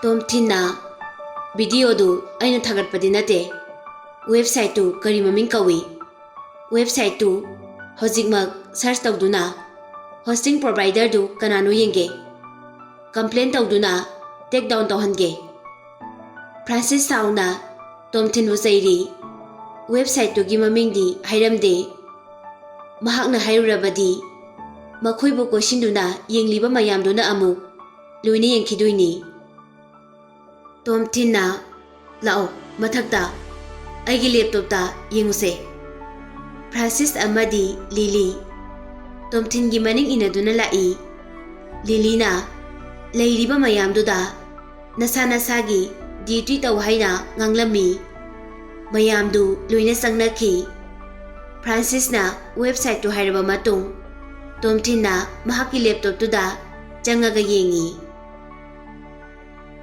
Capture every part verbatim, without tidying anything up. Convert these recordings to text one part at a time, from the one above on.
ꯇꯣꯝꯊꯤꯟꯅ, "ꯚꯤꯗꯤꯑꯣꯗꯨ ꯑꯩꯅ ꯊꯥꯒꯠꯄꯗꯤ ꯅꯠꯇꯦ꯫ ꯋꯦꯕꯁꯥꯏꯠꯇꯨ ꯀꯔꯤ ꯃꯃꯤꯡ ꯀꯧꯏ? ꯋꯦꯕꯁꯥꯏꯠꯇꯨ ꯍꯧꯖꯤꯛꯃꯛ ꯁꯔꯆ ꯇꯧꯗꯨꯅ ꯍꯣꯁꯇꯤꯡ ꯄ꯭ꯔꯣꯚꯥꯏꯗꯔꯗꯨ ꯀꯅꯥꯅꯣ ꯌꯦꯡꯒꯦ꯫ ꯀꯝꯄ꯭ꯂꯦꯟ ꯇꯧꯗꯨꯅ ꯇꯦꯛ ꯗꯥꯎꯟ ꯇꯧꯍꯟꯒꯦ"꯫ ꯐ꯭ꯔꯥꯟꯁꯤꯁ ꯁꯥꯎꯅ ꯇꯣꯝꯊꯤꯟꯕꯨ ꯆꯩꯔꯤ꯫ ꯋꯦꯕꯁꯥꯏꯠꯇꯨꯒꯤ ꯃꯃꯤꯡꯗꯤ ꯍꯥꯏꯔꯝꯗꯦ꯫ ꯃꯍꯥꯛꯅ ꯍꯥꯏꯔꯨꯔꯕꯗꯤ ꯃꯈꯣꯏꯕꯨ ꯀꯣꯏꯁꯤꯟꯗꯨꯅ ꯌꯦꯡꯂꯤꯕ ꯃꯌꯥꯝꯗꯨꯅ ꯑꯃꯨꯛ ꯂꯣꯏꯅ ꯌꯦꯡꯈꯤꯗꯣꯏꯅꯤ꯫ ꯇꯣꯝꯊꯤꯟꯅ, "ꯂꯥꯛꯑꯣ, ꯃꯊꯛꯇ ꯑꯩꯒꯤ ꯂꯦꯞꯇꯣꯞꯇ ꯌꯦꯡꯉꯨꯁꯦ"꯫ ꯐ꯭ꯔꯥꯟꯁꯤꯁ ꯑꯃꯗꯤ ꯂꯤꯂꯤ ꯇꯣꯝꯊꯤꯟꯒꯤ ꯃꯅꯤꯡ ꯏꯟꯅꯗꯨꯅ ꯂꯥꯛꯏ꯫ ꯂꯤꯂꯤꯅ ꯂꯩꯔꯤꯕ ꯃꯌꯥꯝꯗꯨꯗ ꯅꯁꯥ ꯅꯁꯥꯒꯤ ꯗ꯭ꯌꯨꯇꯤ ꯇꯧ ꯍꯥꯏꯅ ꯉꯥꯡꯂꯝꯃꯤ꯫ ꯃꯌꯥꯝꯗꯨ ꯂꯣꯏꯅ ꯆꯪꯅꯈꯤ꯫ ꯐ꯭ꯔꯥꯟꯁꯤꯁꯅ ꯋꯦꯕꯁꯥꯏꯠꯇꯨ ꯍꯥꯏꯔꯕ ꯃꯇꯨꯡ, ꯇꯣꯝꯊꯤꯟꯅ ꯃꯍꯥꯛꯀꯤ ꯂꯦꯞꯇꯣꯞꯇꯨꯗ ꯆꯪꯉꯒ ꯌꯦꯡꯉꯤ꯫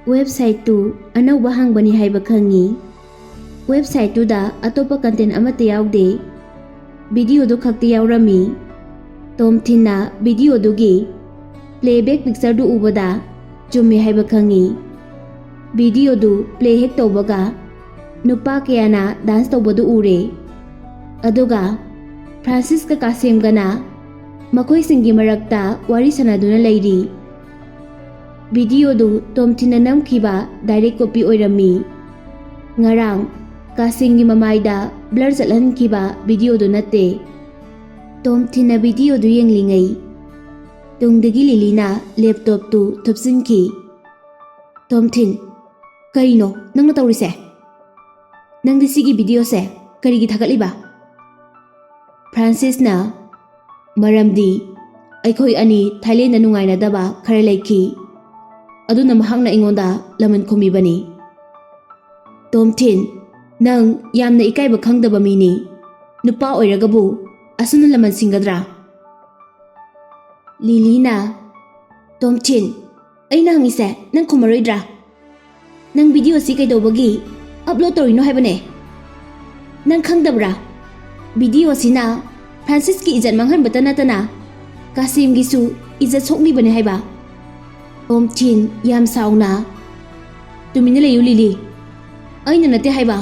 ꯋꯦꯕꯁꯥꯏꯠꯇꯨ ꯑꯅꯧꯕ ꯍꯥꯡꯕꯅꯤ ꯍꯥꯏꯕ ꯈꯪꯉꯤ꯫ ꯋꯦꯕꯁꯥꯏꯠꯇꯨꯗ ꯑꯇꯣꯞꯄ ꯀꯟꯇꯦꯟ ꯑꯃꯠꯇ ꯌꯥꯎꯗꯦ꯫ ꯚꯤꯗꯤꯑꯣꯗꯨ ꯈꯛꯇ ꯌꯥꯎꯔꯝꯃꯤ꯫ ꯇꯣꯝꯊꯤꯟꯅ ꯚꯤꯗꯤꯑꯣꯗꯨꯒꯤ ꯄ꯭ꯂꯦꯕꯦꯛ ꯄꯤꯛꯆꯔꯗꯨ ꯎꯕꯗ ꯆꯨꯝꯃꯤ ꯍꯥꯏꯕ ꯈꯪꯉꯤ꯫ ꯚꯤꯗꯤꯑꯣꯗꯨ ꯄ꯭ꯂꯦ ꯍꯦꯛ ꯇꯧꯕꯒ ꯅꯨꯄꯥ ꯀꯌꯥꯅ ꯗꯥꯟꯁ ꯇꯧꯕꯗꯨ ꯎꯔꯦ꯫ ꯑꯗꯨꯒ ꯐ꯭ꯔꯥꯟꯁꯤꯁꯀ ꯀꯥꯁꯦꯝꯒꯅ ꯃꯈꯣꯏꯁꯤꯡꯒꯤ ꯃꯔꯛꯇ ꯋꯥꯔꯤ ꯁꯥꯟꯅꯗꯨꯅ ꯂꯩꯔꯤ꯫ ꯚꯤꯗꯤꯑꯣꯗꯨ ꯇꯣꯝꯊꯤꯟꯅ ꯅꯝꯈꯤꯕ ꯗꯥꯏꯔꯦꯛ ꯀꯣꯄꯤ ꯑꯣꯏꯔꯝꯃꯤ꯫ ꯉꯔꯥꯡ ꯀꯥꯁꯦꯝꯒꯤ ꯃꯃꯥꯏꯗ ꯕ꯭ꯂꯔ ꯆꯠꯍꯟꯈꯤꯕ ꯚꯤꯗꯤꯑꯣꯗꯨ ꯅꯠꯇꯦ꯫ ꯇꯣꯝꯊꯤꯟꯅ ꯚꯤꯗꯤꯑꯣꯗꯨ ꯌꯦꯡꯂꯤꯉꯩ ꯇꯨꯡꯗꯒꯤ ꯂꯤꯂꯤꯅ ꯂꯦꯞꯇꯣꯞꯇꯨ ꯊꯨꯞꯆꯤꯟꯈꯤ꯫ "ꯇꯣꯝꯊꯤꯟ, ꯀꯔꯤꯅꯣ ꯅꯪꯅ ꯇꯧꯔꯤꯁꯦ? ꯅꯪꯗꯤ ꯁꯤꯒꯤ ꯚꯤꯗꯤꯑꯣꯁꯦ ꯀꯔꯤꯒꯤ ꯊꯥꯒꯠꯂꯤꯕ?" ꯐ꯭ꯔꯥꯟꯁꯤꯁꯅ, "ꯃꯔꯝꯗꯤ ꯑꯩꯈꯣꯏ ꯑꯅꯤ ꯊꯥꯏꯂꯦꯟꯗ ꯅꯨꯡꯉꯥꯏꯅꯗꯕ ꯈꯔ ꯂꯩꯈꯤ, ꯑꯗꯨꯅ ꯃꯍꯥꯛꯅ ꯑꯩꯉꯣꯟꯗ ꯂꯃꯟ ꯈꯨꯝꯃꯤꯕꯅꯤ"꯫ "ꯇꯣꯝꯊꯤꯟ, ꯅꯪ ꯌꯥꯝꯅ ꯏꯀꯥꯏꯕ ꯈꯪꯗꯕ ꯃꯤꯅꯤ꯫ ꯅꯨꯄꯥ ꯑꯣꯏꯔꯒꯕꯨ ꯑꯁꯨꯝꯅ ꯂꯃꯟ ꯁꯤꯡꯒꯗ꯭ꯔꯥ?" ꯂꯤꯂꯤꯅ, "ꯇꯣꯝꯊꯤꯟ, ꯑꯩꯅ ꯍꯪꯉꯤꯁꯦ ꯅꯪ ꯈꯨꯝꯃꯔꯣꯏꯗ꯭ꯔꯥ? ꯅꯪ ꯚꯤꯗꯤꯑꯣꯁꯤ ꯀꯩꯗꯧꯕꯒꯤ ꯑꯞꯂꯣꯗ ꯇꯧꯔꯤꯅꯣ ꯍꯥꯏꯕꯅꯦ? ꯅꯪ ꯈꯪꯗꯕ꯭ꯔꯥ? ꯚꯤꯗꯤꯑꯣꯁꯤꯅ ꯐ꯭ꯔꯥꯟꯁꯤꯁꯀꯤ ꯏꯖꯠ ꯃꯥꯡꯍꯟꯕꯇ ꯅꯠꯇꯅ ꯀꯥꯁꯤꯝꯒꯤꯁꯨ ꯏꯖꯠ ꯁꯣꯛꯂꯤꯕꯅꯦ ꯍꯥꯏꯕ"꯫ ꯇꯣꯝꯊꯤꯟ ꯌꯥꯝ ꯁꯥꯎꯅ, ꯇꯨꯃꯤꯟꯅ ꯂꯩꯌꯨ, ꯂꯤꯂꯤ꯫ ꯑꯩꯅ ꯅꯠꯇꯦ ꯍꯥꯏꯕ꯫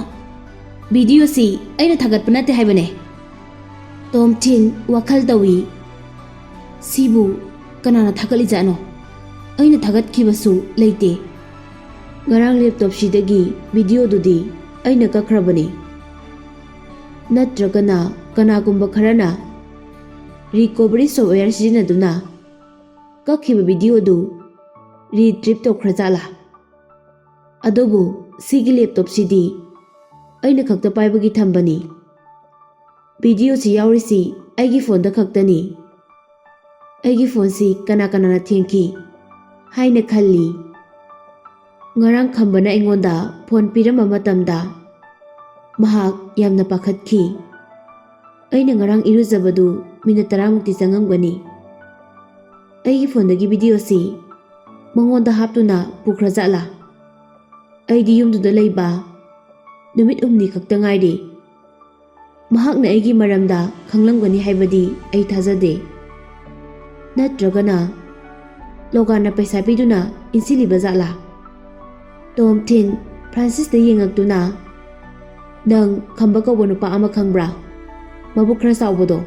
ꯚꯤꯗꯤꯑꯣꯁꯤ ꯑꯩꯅ ꯊꯥꯒꯠꯄ ꯅꯠꯇꯦ ꯍꯥꯏꯕꯅꯦ꯫ ꯇꯣꯝꯊꯤꯟ ꯋꯥꯈꯜ ꯇꯧꯏ꯫ "ꯁꯤꯕꯨ ꯀꯅꯥꯅ ꯊꯥꯒꯠꯂꯤꯖꯥꯠꯅꯣ? ꯑꯩꯅ ꯊꯥꯒꯠꯈꯤꯕꯁꯨ ꯂꯩꯇꯦ꯫ ꯉꯔꯥꯡ ꯂꯦꯞꯇꯣꯞꯁꯤꯗꯒꯤ ꯚꯤꯗꯤꯑꯣꯗꯨꯗꯤ ꯑꯩꯅ ꯀꯛꯈ꯭ꯔꯕꯅꯤ꯫ ꯅꯠꯇ꯭ꯔꯒꯅ ꯀꯅꯥꯒꯨꯝꯕ ꯈꯔꯅ ꯔꯤꯀꯣꯚꯔꯤ ꯁꯣꯐꯋꯦꯌꯔ ꯁꯤꯖꯤꯟꯅꯗꯨꯅ ꯀꯛꯈꯤꯕ ꯚꯤꯗꯤꯑꯣꯗꯨ ꯔꯤꯇ꯭ꯔꯤꯞ ꯇꯧꯈ꯭ꯔꯖꯥꯠꯂꯥ? ꯑꯗꯨꯕꯨ ꯁꯤꯒꯤ ꯂꯦꯞꯇꯣꯞꯁꯤꯗꯤ ꯑꯩꯅ ꯈꯛꯇ ꯄꯥꯏꯕꯒꯤ ꯊꯝꯕꯅꯤ꯫ ꯚꯤꯗꯤꯑꯣꯁꯤ ꯌꯥꯎꯔꯤꯁꯤ ꯑꯩꯒꯤ ꯐꯣꯟꯗ ꯈꯛꯇꯅꯤ꯫ ꯑꯩꯒꯤ ꯐꯣꯟꯁꯤ ꯀꯅꯥ ꯀꯅꯥꯅ ꯊꯦꯡꯈꯤ ꯍꯥꯏꯅ ꯈꯜꯂꯤ꯫ ꯉꯔꯥꯡ ꯈꯝꯕꯅ ꯑꯩꯉꯣꯟꯗ ꯐꯣꯟ ꯄꯤꯔꯝꯕ ꯃꯇꯝꯗ ꯃꯍꯥꯛ ꯌꯥꯝꯅ ꯄꯥꯈꯠꯈꯤ꯫ ꯑꯩꯅ ꯉꯔꯥꯡ ꯏꯔꯨꯖꯕꯗꯨ ꯃꯤꯅꯤꯠ ꯇꯔꯥꯃꯨꯛꯇꯤ ꯆꯪꯉꯝꯒꯅꯤ꯫ ꯑꯩꯒꯤ ꯐꯣꯟꯗꯒꯤ ꯚꯤꯗꯤꯑꯣꯁꯤ ꯃꯉꯣꯟꯗ ꯍꯥꯞꯇꯨꯅ ꯄꯨꯈ꯭ꯔꯖꯥꯠꯂꯥ? ꯑꯩꯗꯤ ꯌꯨꯝꯗꯨꯗ ꯂꯩꯕ ꯅꯨꯃꯤꯠ ꯍꯨꯝꯅꯤ ꯈꯛꯇ ꯉꯥꯏꯔꯤ꯫ ꯃꯍꯥꯛꯅ ꯑꯩꯒꯤ ꯃꯔꯝꯗ ꯈꯪꯂꯝꯒꯅꯤ ꯍꯥꯏꯕꯗꯤ ꯑꯩ ꯊꯥꯖꯗꯦ꯫ ꯅꯠꯇ꯭ꯔꯒꯅ ꯂꯣꯒꯥꯟꯅ ꯄꯩꯁꯥ ꯄꯤꯗꯨꯅ ꯏꯟꯁꯤꯜꯂꯤꯕ ꯖꯥꯠꯂꯥ?" ꯇꯣꯝꯊꯤꯟ ꯐ꯭ꯔꯥꯟꯁꯤꯁꯇ ꯌꯦꯡꯉꯛꯇꯨꯅ, "ꯅꯪ ꯈꯝꯕ ꯀꯧꯕ ꯅꯨꯄꯥ ꯑꯃ ꯈꯪꯕ꯭ꯔꯥ? ꯃꯕꯨꯛ ꯈꯔ ꯆꯥꯎꯕꯗꯣ?"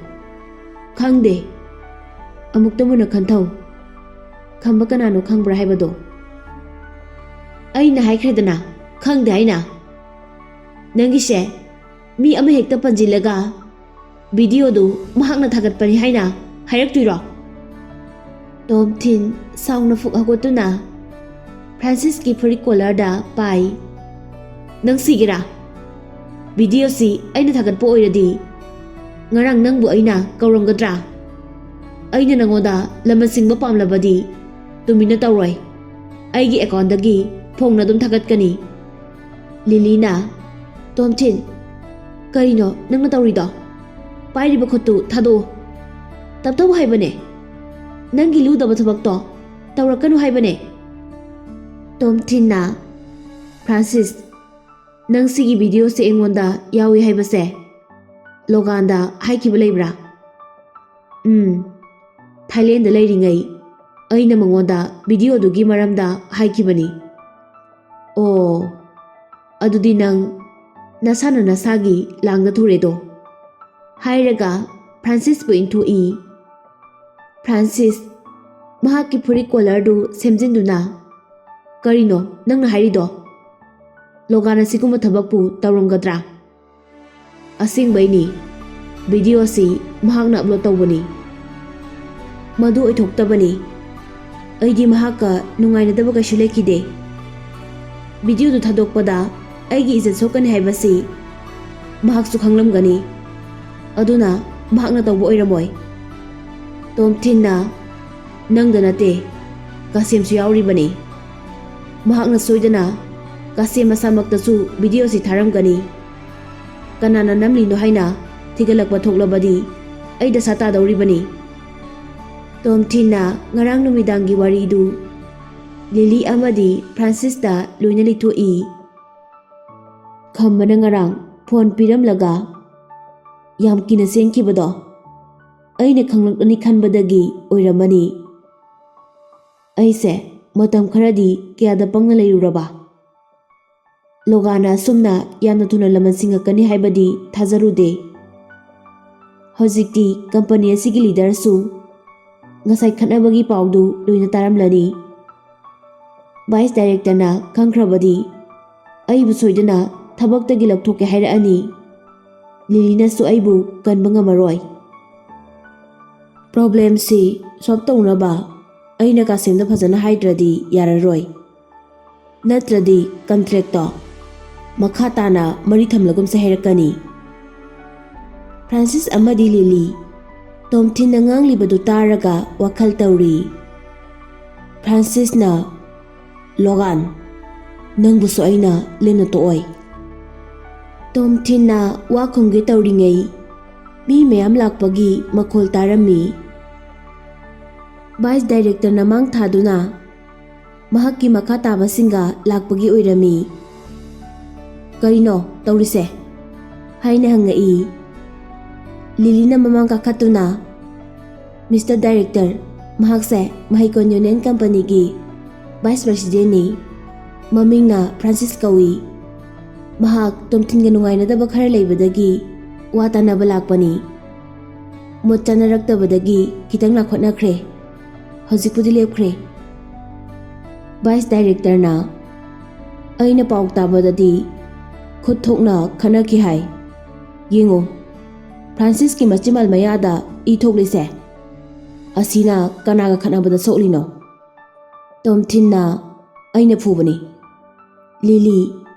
"ꯈꯪꯗꯦ꯫ ꯑꯃꯨꯛꯇ ꯃꯨꯟꯅ ꯈꯟꯊꯧ꯫ ꯈꯝꯕ ꯀꯅꯥꯅꯣ ꯈꯪꯕ꯭ꯔꯥ ꯍꯥꯏꯕꯗꯣ?" "ꯑꯩꯅ ꯍꯥꯏꯈ꯭ꯔꯦꯗꯅ, ꯈꯪꯗꯦ ꯍꯥꯏꯅ꯫ ꯅꯪꯒꯤꯁꯦ ꯃꯤ ꯑꯃ ꯍꯦꯛꯇ ꯄꯟꯁꯤꯜꯂꯒ ꯚꯤꯗꯤꯑꯣꯗꯨ ꯃꯍꯥꯛꯅ ꯊꯥꯒꯠꯄꯅꯤ ꯍꯥꯏꯅ ꯍꯥꯏꯔꯛꯇꯣꯏꯔꯣ?" ꯇꯣꯝꯊꯤꯟ ꯁꯥꯎꯅ ꯐꯨꯛ ꯍꯧꯒꯠꯇꯨꯅ ꯐ꯭ꯔꯥꯟꯁꯤꯁꯀꯤ ꯐꯨꯔꯤꯠ ꯀꯣꯂꯔꯗ ꯄꯥꯏ꯫ "ꯅꯪ ꯁꯤꯒꯦꯔꯥ? ꯚꯤꯗꯤꯑꯣꯁꯤ ꯑꯩꯅ ꯊꯥꯒꯠꯄ ꯑꯣꯏꯔꯗꯤ ꯉꯔꯥꯡ ꯅꯪꯕꯨ ꯑꯩꯅ ꯀꯧꯔꯝꯒꯗ꯭ꯔꯥ? ꯑꯩꯅ ꯅꯉꯣꯟꯗ ꯂꯃꯟ ꯁꯤꯡꯕ ꯄꯥꯝꯂꯕꯗꯤ ꯇꯨꯃꯤꯟꯅ ꯇꯧꯔꯣꯏ꯫ ꯑꯩꯒꯤ ꯑꯦꯀꯥꯎꯟꯗꯒꯤ ꯐꯣꯡꯅ ꯑꯗꯨꯝ ꯊꯥꯒꯠꯀꯅꯤ꯫" ꯂꯤꯂꯤꯅ, "ꯇꯣꯝꯊꯤꯟ, ꯀꯔꯤꯅꯣ ꯅꯪꯅ ꯇꯧꯔꯤꯗꯣ? ꯄꯥꯏꯔꯤꯕ ꯈꯨꯠꯇꯨ ꯊꯥꯗꯣꯛꯎ꯫ ꯇꯞꯊꯧ ꯍꯥꯏꯕꯅꯦ꯫ ꯅꯪꯒꯤ ꯂꯨꯗꯕ ꯊꯕꯛꯇꯣ ꯇꯧꯔꯛꯀꯅꯨ ꯍꯥꯏꯕꯅꯦ꯫" ꯇꯣꯝꯊꯤꯟꯅ, "ꯐ꯭ꯔꯥꯟꯁꯤꯁ, ꯅꯪ ꯁꯤꯒꯤ ꯚꯤꯗꯤꯑꯣꯁꯦ ꯑꯩꯉꯣꯟꯗ ꯌꯥꯎꯏ ꯍꯥꯏꯕꯁꯦ ꯂꯣꯒꯥꯟꯗ ꯍꯥꯏꯈꯤꯕ ꯂꯩꯕ꯭ꯔꯥ?" "ꯎꯝ, ꯊꯥꯏꯂꯦꯟꯗ ꯂꯩꯔꯤꯉꯩ ꯑꯩꯅ ꯃꯉꯣꯟꯗ ꯚꯤꯗꯤꯑꯣꯗꯨꯒꯤ ꯃꯔꯝꯗ ꯍꯥꯏꯈꯤꯕꯅꯤ꯫ "ꯑꯣ, ꯑꯗꯨꯗꯤ ꯅꯪ ꯅꯁꯥꯅ ꯅꯁꯥꯒꯤ ꯂꯥꯡꯗ ꯊꯨꯔꯦꯗꯣ?" ꯍꯥꯏꯔꯒ ꯐ꯭ꯔꯥꯟꯁꯤꯁꯄꯨ ꯏꯟꯊꯣꯛꯏ꯫ ꯐ꯭ꯔꯥꯟꯁꯤꯁ ꯃꯍꯥꯛꯀꯤ ꯐꯨꯔꯤꯠ ꯀꯣꯂꯔꯗꯨ ꯁꯦꯝꯖꯤꯟꯗꯨꯅ, "ꯀꯔꯤꯅꯣ ꯅꯪꯅ ꯍꯥꯏꯔꯤꯗꯣ? ꯂꯣꯒꯥꯟ ꯑꯁꯤꯒꯨꯝꯕ ꯊꯕꯛꯄꯨ ꯇꯧꯔꯝꯒꯗ꯭ꯔꯥ?" "ꯑꯁꯦꯡꯕꯩꯅꯤ꯫ ꯚꯤꯗꯤꯑꯣ ꯑꯁꯤ ꯃꯍꯥꯛꯅ ꯑꯞꯂꯣꯗ ꯇꯧꯕꯅꯤ꯫ ꯃꯗꯨ ꯑꯣꯏꯊꯣꯛꯇꯕꯅꯤ꯫ ꯑꯩꯗꯤ ꯃꯍꯥꯛꯀ ꯅꯨꯡꯉꯥꯏꯅꯗꯕ ꯀꯩꯁꯨ ꯂꯩꯈꯤꯗꯦ꯫ ꯚꯤꯗꯤꯑꯣꯗꯨ ꯊꯥꯗꯣꯛꯄꯗ ꯑꯩꯒꯤ ꯏꯖꯠ ꯁꯣꯛꯀꯅꯤ ꯍꯥꯏꯕꯁꯤ ꯃꯍꯥꯛꯁꯨ ꯈꯪꯂꯝꯒꯅꯤ꯫ ꯑꯗꯨꯅ ꯃꯍꯥꯛꯅ ꯇꯧꯕ ꯑꯣꯏꯔꯝꯃꯣꯏ꯫ ꯇꯣꯝꯊꯤꯟꯅ, ꯅꯪꯗ ꯅꯠꯇꯦ, ꯀꯥꯁꯦꯝꯁꯨ ꯌꯥꯎꯔꯤꯕꯅꯤ꯫ ꯃꯍꯥꯛꯅ ꯁꯣꯏꯗꯅ ꯀꯥꯁꯦꯝ ꯃꯁꯥꯃꯛꯇꯁꯨ ꯚꯤꯗꯤꯑꯣ ꯑꯁꯤ ꯊꯥꯔꯝꯒꯅꯤ꯫ ꯀꯅꯥꯅ ꯅꯝꯂꯤꯅꯣ ꯍꯥꯏꯅ ꯊꯤꯒꯠꯂꯛꯄ ꯊꯣꯛꯂꯕꯗꯤ ꯑꯩ ꯗꯁꯥ ꯇꯥꯗꯧꯔꯤꯕꯅꯤ꯫" ꯇꯣꯝꯊꯤꯟꯅ ꯉꯔꯥꯡ ꯅꯨꯃꯤꯗꯥꯡꯒꯤ ꯋꯥꯔꯤꯗꯨ ꯂꯤꯂꯤ ꯑꯃꯗꯤ ꯐ꯭ꯔꯥꯟꯁꯤꯁꯇ ꯂꯣꯏꯅ ꯂꯤꯊꯣꯛꯏ꯫ ꯈꯝꯕꯅ ꯉꯔꯥꯡ ꯐꯣꯟ ꯄꯤꯔꯝꯂꯒ ꯌꯥꯝ ꯀꯤꯅ ꯆꯦꯟꯈꯤꯕꯗꯣ ꯑꯩꯅ ꯈꯪꯂꯛꯂꯅꯤ ꯈꯟꯕꯗꯒꯤ ꯑꯣꯏꯔꯝꯃꯅꯤ꯫ ꯑꯩꯁꯦ ꯃꯇꯝ ꯈꯔꯗꯤ ꯀꯌꯥꯗ ꯄꯪꯅ ꯂꯩꯔꯨꯔꯕ? ꯂꯣꯒꯥꯅ ꯑꯁꯨꯝꯅ ꯌꯥꯝꯅ ꯊꯨꯅ ꯂꯃꯟ ꯁꯤꯡꯉꯛꯀꯅꯤ ꯍꯥꯏꯕꯗꯤ ꯊꯥꯖꯔꯨꯗꯦ꯫ ꯍꯧꯖꯤꯛꯇꯤ ꯀꯝꯄꯅꯤ ꯑꯁꯤꯒꯤ ꯂꯤꯗꯔꯁꯨ ꯉꯁꯥꯏ ꯈꯠꯅꯕꯒꯤ ꯄꯥꯎꯗꯨ ꯂꯣꯏꯅ ꯇꯥꯔꯝꯂꯅꯤ꯫ ꯚꯥꯏꯁ ꯗꯥꯏꯔꯦꯛꯇꯔꯅ ꯈꯪꯈ꯭ꯔꯕꯗꯤ ꯑꯩꯕꯨ ꯁꯣꯏꯗꯅ ꯊꯕꯛꯇꯒꯤ ꯂꯧꯊꯣꯛꯀꯦ ꯍꯥꯏꯔꯛꯑꯅꯤ꯫ ꯂꯤꯂꯤꯅꯁꯨ ꯑꯩꯕꯨ ꯀꯟꯕ ꯉꯝꯃꯔꯣꯏ꯫ ꯄ꯭ꯔꯣꯕ꯭ꯂꯦꯝꯁꯤ ꯁꯣꯜꯕ ꯇꯧꯅꯕ ꯑꯩꯅ ꯀꯥꯁꯦꯝꯗ ꯐꯖꯅ ꯍꯥꯏꯗ꯭ꯔꯗꯤ ꯌꯥꯔꯔꯣꯏ꯫ ꯅꯠꯇ꯭ꯔꯗꯤ ꯀꯟꯇ꯭ꯔꯦꯛꯇꯣ ꯃꯈꯥ ꯇꯥꯅ ꯃꯔꯤ ꯊꯝꯂꯒꯨꯝꯁꯦ ꯍꯥꯏꯔꯛꯀꯅꯤ꯫ ꯐ꯭ꯔꯥꯟꯁꯤꯁ ꯑꯃꯗꯤ ꯂꯤꯂꯤ ꯇꯣꯝꯊꯤꯟꯅ ꯉꯥꯡꯂꯤꯕꯗꯨ ꯇꯥꯔꯒ ꯋꯥꯈꯜ ꯇꯧꯔꯤ꯫ ꯐ꯭ꯔꯥꯟꯁꯤꯁꯅ, "ꯂꯣꯒꯥꯟ, ꯅꯪꯕꯨꯁꯨ ꯑꯩꯅ ꯂꯦꯝꯅ ꯇꯣꯛꯑꯣꯏ꯫" ꯇꯣꯝꯊꯤꯟꯅ ꯋꯥ ꯈꯨꯝꯒꯦ ꯇꯧꯔꯤꯉꯩ ꯃꯤ ꯃꯌꯥꯝ ꯂꯥꯛꯄꯒꯤ ꯃꯈꯣꯜ ꯇꯥꯔꯝꯃꯤ꯫ ꯚꯥꯏꯁ ꯗꯥꯏꯔꯦꯛꯇꯔꯅ ꯃꯥꯡ ꯊꯥꯗꯨꯅ ꯃꯍꯥꯛꯀꯤ ꯃꯈꯥ ꯇꯥꯕꯁꯤꯡꯒ ꯂꯥꯛꯄꯒꯤ ꯑꯣꯏꯔꯝꯃꯤ꯫ "ꯀꯔꯤꯅꯣ ꯇꯧꯔꯤꯁꯦ?" ꯍꯥꯏꯅ ꯍꯪꯉꯛꯏ꯫ ꯂꯤꯂꯤꯅ ꯃꯃꯥꯡ ꯀꯥꯈꯠꯇꯨꯅ, "ꯃꯤꯁꯇꯔ ꯗꯥꯏꯔꯦꯛꯇꯔ, ꯃꯍꯥꯛꯁꯦ ꯃꯍꯩꯀꯣꯟ ꯌꯨꯅꯤꯌꯟ ꯀꯝꯄꯅꯤꯒꯤ ꯚꯥꯏꯁ ꯄ꯭ꯔꯦꯁꯤꯗꯦꯟꯅꯤ꯫ ꯃꯃꯤꯡꯅ ꯐ꯭ꯔꯥꯟꯁꯤꯁ ꯀꯧꯏ꯫ ꯃꯍꯥꯛ ꯇꯣꯝꯊꯤꯟꯒ ꯅꯨꯡꯉꯥꯏꯅꯗꯕ ꯈꯔ ꯂꯩꯕꯗꯒꯤ ꯋꯥ ꯇꯥꯅꯕ ꯂꯥꯛꯄꯅꯤ꯫ ꯃꯣꯠ ꯆꯥꯅꯔꯛꯇꯕꯗꯒꯤ ꯈꯤꯇꯪ ꯂꯥꯞꯈꯠꯅꯈ꯭ꯔꯦ꯫ ꯍꯧꯖꯤꯛꯄꯨꯗꯤ ꯂꯦꯞꯈ꯭ꯔꯦ꯫ ꯚꯥꯏꯁ ꯗꯥꯏꯔꯦꯛꯇꯔꯅ, "ꯑꯩꯅ ꯄꯥꯎ ꯇꯥꯕꯗꯗꯤ ꯈꯨꯠ ꯊꯣꯛꯅ ꯈꯠꯅꯈꯤ ꯍꯥꯏ꯫ ꯌꯦꯡꯉꯨ, ꯐ꯭ꯔꯥꯟꯁꯤꯁꯀꯤ ꯃꯆꯤꯟꯕꯥꯜ ꯃꯌꯥꯗ ꯏ ꯊꯣꯛꯂꯤꯁꯦ꯫ ꯑꯁꯤꯅ ꯀꯅꯥꯒ ꯈꯠꯅꯕꯗ ꯁꯣꯛꯂꯤꯅꯣ?" ꯇꯣꯝꯊꯤꯟꯅ, "ꯑꯩꯅ ꯐꯨꯕꯅꯤ꯫" ꯂꯤꯂꯤ,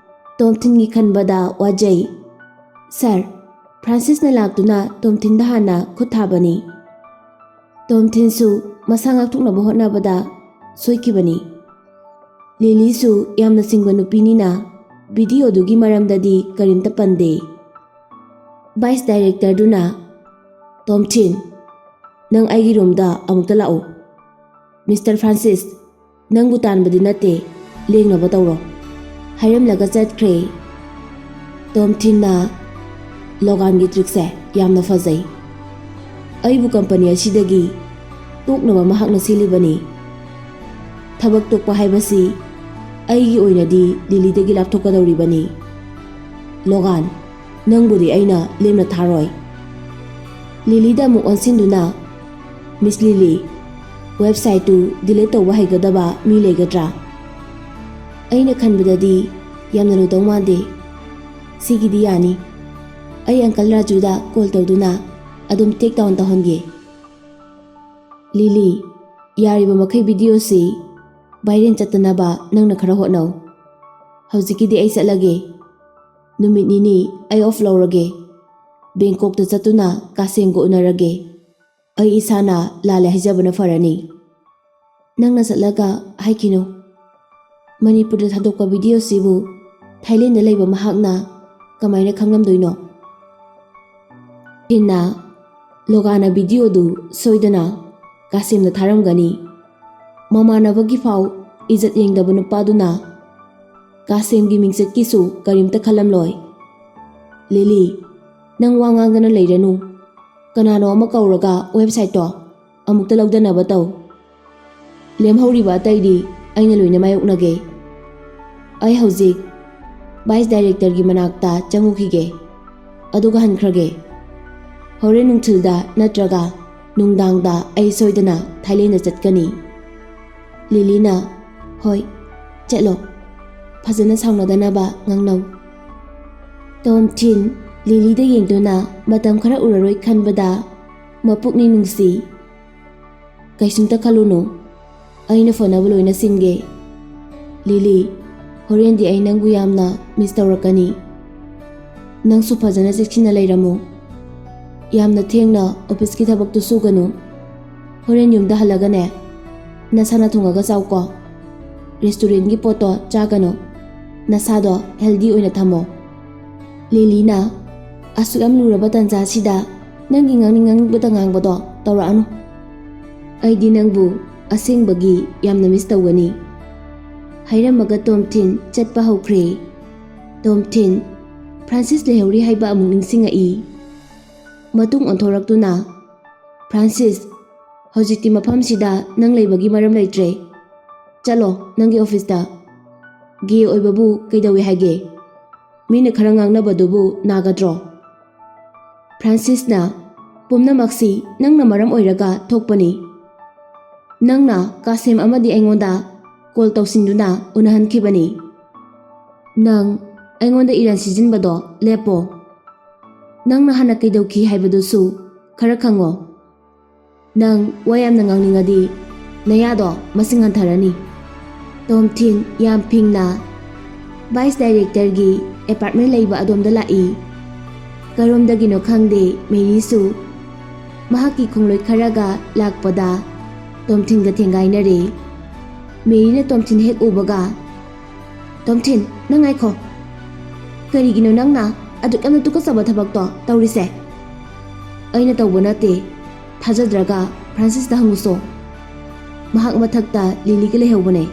ꯇꯣꯝꯊꯤꯟꯒꯤ ꯈꯟꯕꯗ ꯋꯥꯖꯩ꯫ "ꯁꯥꯔ, ꯐ꯭ꯔꯥꯟꯁꯤꯁꯅ ꯂꯥꯛꯇꯨꯅ ꯇꯣꯝꯊꯤꯟꯗ ꯍꯥꯟꯅ ꯈꯨꯠ ꯊꯥꯕꯅꯤ꯫ ꯇꯣꯝꯊꯤꯟꯁꯨ ꯃꯁꯥ ꯉꯥꯛꯊꯣꯛꯅꯕ ꯍꯣꯠꯅꯕꯗ ꯁꯣꯏꯈꯤꯕꯅꯤ꯫" ꯂꯤꯂꯤꯁꯨ ꯌꯥꯝꯅ ꯁꯤꯡꯕ ꯅꯨꯄꯤꯅꯤꯅ ꯚꯤꯗꯤꯑꯣꯗꯨꯒꯤ ꯃꯔꯝꯗꯗꯤ ꯀꯔꯤꯝꯇ ꯄꯟꯗꯦ꯫ ꯚꯥꯏꯁ ꯗꯥꯏꯔꯦꯛꯇꯔꯗꯨꯅ, "ꯇꯣꯝꯊꯤꯟ, ꯅꯪ ꯑꯩꯒꯤ ꯔꯨꯝꯗ ꯑꯃꯨꯛꯇ ꯂꯥꯛꯎ꯫ ꯃꯤꯁꯇꯔ ꯐ꯭ꯔꯥꯟꯁꯤꯁ, ꯅꯪꯕꯨ ꯇꯥꯟꯕꯗꯤ ꯅꯠꯇꯦ, ꯂꯦꯡꯅꯕ ꯇꯧꯔꯣ," ꯍꯥꯏꯔꯝꯂꯒ ꯆꯠꯈ꯭ꯔꯦ꯫ ꯇꯣꯝꯊꯤꯟꯅ, "ꯂꯣꯒꯥꯟꯒꯤ ꯇ꯭ꯔꯤꯛꯁꯦ ꯌꯥꯝꯅ ꯐꯖꯩ꯫ ꯑꯩꯕꯨ ꯀꯝꯄꯅꯤ ꯑꯁꯤꯗꯒꯤ ꯇꯣꯛꯅꯕ ꯃꯍꯥꯛꯅ ꯁꯤꯜꯂꯤꯕꯅꯤ꯫ ꯊꯕꯛ ꯇꯣꯛꯄ ꯍꯥꯏꯕꯁꯤ ꯑꯩꯒꯤ ꯑꯣꯏꯅꯗꯤ ꯂꯤꯂꯤꯗꯒꯤ ꯂꯥꯞꯊꯣꯛꯀꯗꯧꯔꯤꯕꯅꯤ꯫ ꯂꯣꯒꯥꯟ, ꯅꯪꯕꯨꯗꯤ ꯑꯩꯅ ꯂꯦꯝꯅ ꯊꯥꯔꯣꯏ꯫" ꯂꯤꯂꯤꯗ ꯑꯃꯨꯛ ꯑꯣꯟꯁꯤꯟꯗꯨꯅ, "ꯃꯤꯁ ꯂꯤꯂꯤ, ꯋꯦꯕꯁꯥꯏꯠꯇꯨ ꯗꯤꯂꯤꯠ ꯇꯧꯕ ꯍꯩꯒꯗꯕ ꯃꯤ ꯂꯩꯒꯗ꯭ꯔꯥ?" "ꯑꯩꯅ ꯈꯟꯕꯗꯗꯤ ꯌꯥꯝꯅ ꯂꯨꯗꯧ ꯃꯥꯟꯗꯦ꯫ ꯁꯤꯒꯤꯗꯤ ꯌꯥꯅꯤ꯫ ꯑꯩ ꯑꯪꯀꯜ ꯔꯥꯖꯨꯗ ꯀꯣꯜ ꯇꯧꯗꯨꯅ ꯑꯗꯨꯝ ꯇꯦꯛ ꯗꯥꯎꯟ ꯇꯧꯍꯟꯒꯦ꯫" "ꯂꯤꯂꯤ, ꯌꯥꯔꯤꯕ ꯃꯈꯩ ꯚꯤꯗꯤꯑꯣꯁꯤ ꯚꯥꯏꯔꯦꯜ ꯆꯠꯇꯅꯕ ꯅꯪꯅ ꯈꯔ ꯍꯣꯠꯅꯧ꯫ ꯍꯧꯖꯤꯛꯀꯤꯗꯤ ꯑꯩ ꯆꯠꯂꯒꯦ꯫ ꯅꯨꯃꯤꯠ ꯅꯤꯅꯤ ꯑꯩ ꯑꯣꯐ ꯂꯧꯔꯒꯦ꯫ ꯕꯦꯡꯀꯣꯛꯇ ꯆꯠꯇꯨꯅ ꯀꯥꯁꯦꯝꯒ ꯎꯅꯔꯒꯦ꯫ ꯑꯩ ꯏꯁꯥꯅ ꯂꯥꯜꯂꯦ ꯍꯥꯏꯖꯕꯅ ꯐꯔꯅꯤ꯫" "ꯅꯪꯅ ꯆꯠꯂꯒ ꯍꯥꯏꯈꯤꯅꯨ꯫ ꯃꯅꯤꯄꯨꯔꯗ ꯊꯥꯗꯣꯛꯄ ꯚꯤꯗꯤꯑꯣꯁꯤꯕꯨ ꯊꯥꯏꯂꯦꯟꯗ ꯂꯩꯕ ꯃꯍꯥꯛꯅ ꯀꯃꯥꯏꯅ ꯈꯪꯂꯝꯗꯣꯏꯅꯣ?" ꯍꯦꯟꯅ ꯂꯣꯒꯥꯅ ꯚꯤꯗꯤꯑꯣꯗꯨ ꯁꯣꯏꯗꯅ ꯀꯥꯁꯦꯝꯗ ꯊꯥꯔꯝꯒꯅꯤ꯫ ꯃꯃꯥꯟꯅꯕꯒꯤ ꯐꯥꯎ ꯏꯖꯠ ꯌꯦꯡꯗꯕ ꯅꯨꯄꯥꯗꯨꯅ ꯀꯥꯁꯦꯝꯒꯤ ꯃꯤꯡꯆꯠꯀꯤꯁꯨ ꯀꯔꯤꯝꯇ ꯈꯜꯂꯝꯂꯣꯏ꯫ "ꯂꯤꯂꯤ, ꯅꯪ ꯋꯥ ꯉꯥꯡꯗꯅ ꯂꯩꯔꯅꯨ꯫ ꯀꯅꯥꯅꯣ ꯑꯃ ꯀꯧꯔꯒ ꯋꯦꯕꯁꯥꯏꯠꯇꯣ ꯑꯃꯨꯛꯇ ꯂꯧꯗꯅꯕ ꯇꯧ꯫ ꯂꯦꯝꯍꯧꯔꯤꯕ ꯑꯇꯩꯗꯤ ꯑꯩꯅ ꯂꯣꯏꯅ ꯃꯥꯌꯣꯛꯅꯒꯦ꯫" ꯑꯩ ꯍꯧꯖꯤꯛ ꯚꯥꯏꯁ ꯗꯥꯏꯔꯦꯛꯇꯔꯒꯤ ꯃꯅꯥꯛꯇ ꯆꯪꯉꯨꯈꯤꯒꯦ, ꯑꯗꯨꯒ ꯍꯟꯈ꯭ꯔꯒꯦ꯫ ꯍꯣꯔꯦꯟ ꯅꯨꯡꯊꯤꯜꯗ ꯅꯠꯇ꯭ꯔꯒ ꯅꯨꯡꯗꯥꯡꯗ ꯑꯩ ꯁꯣꯏꯗꯅ ꯊꯥꯏꯂꯦꯟꯗ ꯆꯠꯀꯅꯤ꯫ ꯂꯤꯂꯤꯅ, "ꯍꯣꯏ, ꯆꯠꯂꯣ꯫ ꯐꯖꯅ ꯁꯥꯎꯅꯗꯅꯕ ꯉꯥꯡꯅꯧ꯫" ꯇꯣꯝꯊꯤꯟ ꯂꯤꯂꯤꯗ ꯌꯦꯡꯗꯨꯅ ꯃꯇꯝ ꯈꯔ ꯎꯔꯔꯣꯏ ꯈꯟꯕꯗ ꯃꯄꯨꯛꯅꯤꯡ ꯅꯨꯡꯁꯤ꯫ "ꯀꯩꯁꯨꯝꯇ ꯈꯜꯂꯨꯅꯨ, ꯑꯩꯅ ꯐꯅꯕ ꯂꯣꯏꯅ ꯁꯤꯟꯒꯦ꯫ ꯂꯤꯂꯤ, ꯍꯣꯔꯦꯟꯗꯤ ꯑꯩ ꯅꯪꯕꯨ ꯌꯥꯝꯅ ꯃꯤꯁ ꯇꯧꯔꯛꯀꯅꯤ꯫ ꯅꯪꯁꯨ ꯐꯖꯅ ꯆꯦꯛꯁꯤꯟꯅ ꯂꯩꯔꯝꯃꯨ꯫ ꯌꯥꯝꯅ ꯊꯦꯡꯅ ꯑꯣꯐꯤꯁꯀꯤ ꯊꯕꯛꯇꯨ ꯁꯨꯒꯅꯨ꯫ ꯍꯣꯔꯦꯟ ꯌꯨꯝꯗ ꯍꯜꯂꯒꯅꯦ, ꯅꯁꯥꯅ ꯊꯣꯡꯉꯒ ꯆꯥꯎꯀꯣ꯫ ꯔꯦꯁꯇꯨꯔꯦꯟꯒꯤ ꯄꯣꯠꯇꯣ ꯆꯥꯒꯅꯨ꯫ ꯅꯁꯥꯗꯣ ꯍꯦꯜꯗꯤ ꯑꯣꯏꯅ ꯊꯝꯃꯣ꯫" ꯂꯤꯂꯤꯅ, "ꯑꯁꯨꯛ ꯌꯥꯝ ꯂꯨꯔꯕ ꯇꯥꯟꯖꯥꯁꯤꯗ ꯅꯪꯒꯤ ꯉꯥꯡꯅꯤꯡ ꯉꯥꯡꯅꯤꯡꯕꯇ ꯉꯥꯡꯕꯗꯣ ꯇꯧꯔꯛꯑꯅꯨ꯫ ꯑꯩꯗꯤ ꯅꯪꯕꯨ ꯑꯁꯦꯡꯕꯒꯤ ꯌꯥꯝꯅ ꯃꯤꯁ ꯇꯧꯒꯅꯤ꯫" ꯍꯥꯏꯔꯝꯃꯒ ꯇꯣꯝꯊꯤꯟ ꯆꯠꯄ ꯍꯧꯈ꯭ꯔꯦ꯫ ꯇꯣꯝꯊꯤꯟ, ꯐ꯭ꯔꯥꯟꯁꯤꯁ ꯂꯩꯍꯧꯔꯤ ꯍꯥꯏꯕ ꯑꯃꯨꯛ ꯅꯤꯡꯁꯤꯡꯉꯛꯏ꯫ ꯃꯇꯨꯡ ꯑꯣꯟꯊꯣꯔꯛꯇꯨꯅ, "ꯐ꯭ꯔꯥꯟꯁꯤꯁ, ꯍꯧꯖꯤꯛꯇꯤ ꯃꯐꯝꯁꯤꯗ ꯅꯪ ꯂꯩꯕꯒꯤ ꯃꯔꯝ ꯂꯩꯇ꯭ꯔꯦ꯫ ꯆꯠꯂꯣ ꯅꯪꯒꯤ ꯑꯣꯐꯤꯁꯇ꯫ ꯒꯦ ꯑꯣꯏꯕꯕꯨ ꯀꯩꯗꯧꯏ ꯍꯥꯏꯒꯦ? ꯃꯤꯅ ꯈꯔ ꯉꯥꯡꯅꯕꯗꯨꯕꯨ ꯅꯥꯒꯗ꯭ꯔꯣ?" ꯐ꯭ꯔꯥꯟꯁꯤꯁꯅ, "ꯄꯨꯝꯅꯃꯛꯁꯤ ꯅꯪꯅ ꯃꯔꯝ ꯑꯣꯏꯔꯒ ꯊꯣꯛꯄꯅꯤ꯫ ꯅꯪꯅ ꯀꯥꯁꯦꯝ ꯑꯃꯗꯤ ꯑꯩꯉꯣꯟꯗ ꯀꯣꯜ ꯇꯧꯁꯤꯟꯗꯨꯅ ꯎꯅꯍꯟꯈꯤꯕꯅꯤ꯫ ꯅꯪ ꯑꯩꯉꯣꯟꯗ ꯏꯔꯥꯟ ꯁꯤꯖꯤꯟꯕꯗꯣ ꯂꯦꯞꯄꯣ꯫ ꯅꯪꯅ ꯍꯥꯟꯅ ꯀꯩꯗꯧꯈꯤ ꯍꯥꯏꯕꯗꯨꯁꯨ ꯈꯔ ꯈꯪꯉꯣ꯫ ꯅꯪ ꯋꯥ ꯌꯥꯝꯅ ꯉꯥꯡꯅꯤꯡꯉꯗꯤ ꯅꯌꯥꯗꯣ ꯃꯁꯤꯡ ꯍꯟꯊꯔꯅꯤ꯫" ꯇꯣꯝꯊꯤꯟ ꯌꯥꯝ ꯐꯤꯡꯅ ꯚꯥꯏꯁ ꯗꯥꯏꯔꯦꯛꯇꯔꯒꯤ ꯑꯦꯄꯥꯔꯠꯃꯦꯟ ꯂꯩꯕ ꯑꯗꯣꯝꯗ ꯂꯥꯛꯏ꯫ ꯀꯔꯣꯝꯗꯒꯤꯅꯣ ꯈꯪꯗꯦ, ꯃꯦꯔꯤꯁꯨ ꯃꯍꯥꯛꯀꯤ ꯈꯣꯡꯂꯣꯏ ꯈꯔꯒ ꯂꯥꯛꯄꯗ ꯇꯣꯝꯊꯤꯟꯒ ꯊꯦꯡꯒꯥꯏꯅꯔꯦ꯫ ꯃꯦꯔꯤꯅ ꯇꯣꯝꯊꯤꯟ ꯍꯦꯛ ꯎꯕꯒ, "ꯇꯣꯝꯊꯤꯟ, ꯅꯪ ꯉꯥꯏꯈꯣ꯫ ꯀꯔꯤꯒꯤꯅꯣ ꯅꯪꯅ ꯑꯗꯨꯛ ꯌꯥꯝꯅ ꯇꯨꯀꯠꯆꯕ ꯊꯕꯛꯇꯣ ꯇꯧꯔꯤꯁꯦ?" "ꯑꯩꯅ ꯇꯧꯕ ꯅꯠꯇꯦ꯫ ꯊꯥꯖꯗ꯭ꯔꯒ ꯐ꯭ꯔꯥꯟꯁꯤꯁꯇ ꯍꯪꯉꯨꯁꯣ꯫ ꯃꯍꯥꯛ ꯃꯊꯛꯇ ꯂꯤꯂꯤꯒ ꯂꯩꯍꯧꯕꯅꯦ꯫"